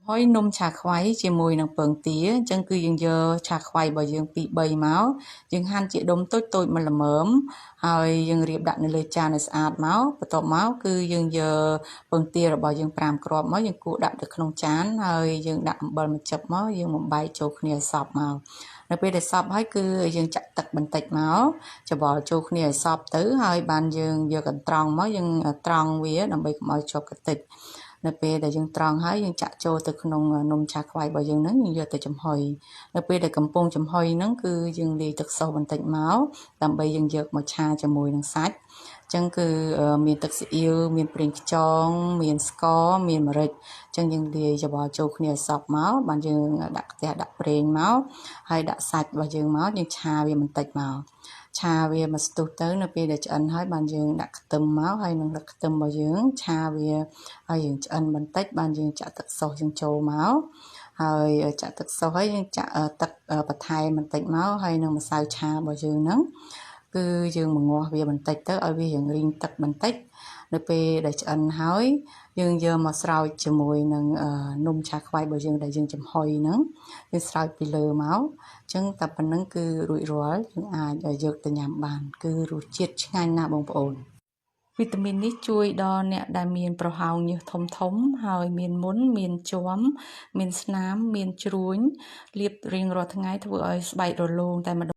ហើយនំឆាខ្វៃជាមួយនឹងពងទាអញ្ចឹងគឺយើងយកឆាខ្វៃរបស់យើង2 3មកយើងហាន់ជាដុំតូចតូចមកល្មមហើយយើងរៀបដាក់នៅលើចានឲ្យស្អាតមកបន្ទាប់មកគឺយើងយកពងទារបស់យើង5គ្រាប់មកយើងគួរដាក់ទៅក្នុងចានហើយយើងដាក់អំបិលមួយចិបមកយើងបំបែកចូលគ្នាឲ្យសព្វមកនៅពេលដែលសព្វហើយគឺយើងចាក់ទឹកបន្តិចមកច្របល់ចូលគ្នាឲ្យសព្វទៅហើយបានយើងយកកន្ត្រង់មកយើងត្រង់វាដើម្បីកុំឲ្យជាប់កតិចនៅពេលដែលយើងត្រង់ហើយយើងចាក់ចូលទៅក្នុងនំឆាខ្វៃរបស់យើងហ្នឹងយើងយកទៅចំហុយនៅពេលដែលកំពុងចំហុយហ្នឹងគឺយើងលាយទឹកសុសបន្តិចមកដើម្បីយើងយកមកឆាជាមួយនឹងសាច់អញ្ចឹងគឺមានទឹកស៊ីអ៊ីវមានប្រេងខ្យងមានស្ករមានម្រេចអញ្ចឹងយើងលាយច្របល់ចូលគ្នាឲ្យសព្វមកបានយើងដាក់ខ្ទះដាក់ប្រេងមកហើយដាក់សាច់របស់យើងមកយើងឆាវាបន្តិចមកឆាវាមកស្ទុះទៅនៅពេលដែលឆ្អិនហើយបានយើងដាក់ខ្ទឹមមកហើយនឹងដាក់ខ្ទឹមរបស់យើងឆាវាហើយយើងឆ្អិនបន្តិចបានយើងចាក់ទឹកសុសយើងចូលមកហើយចាក់ទឹកសុសហើយយើងចាក់ទឹកបន្ថែមបន្តិចមកហើយនឹងម្សៅឆារបស់យើងហ្នឹងគឺយើងមងាស់វាបន្តិចទៅឲ្យវារៀងរីងទឹកបន្តិចនៅពេលដែលឆ្អិនហើយយើងយកមកស្រោចជាមួយនឹងនំឆាខ្វៃរបស់យើងដែលយើងចំហុយហ្នឹងយើងស្រោចពីលើមកអញ្ចឹងតែប៉ុណ្ណឹងគឺរួចរាល់យើងអាចយកទៅញ៉ាំបាន គឺរសជាតិឆ្ងាញ់ណាស់បងប្អូនវីតាមីននេះជួយដល់អ្នកដែលមានប្រហោងញើសធំធំហើយមានមុនមានជាំមានស្នាមមានជ្រួញលាបរៀងរាល់ថ្ងៃធ្វើឲ្យស្បែករលោងតែម្ដង។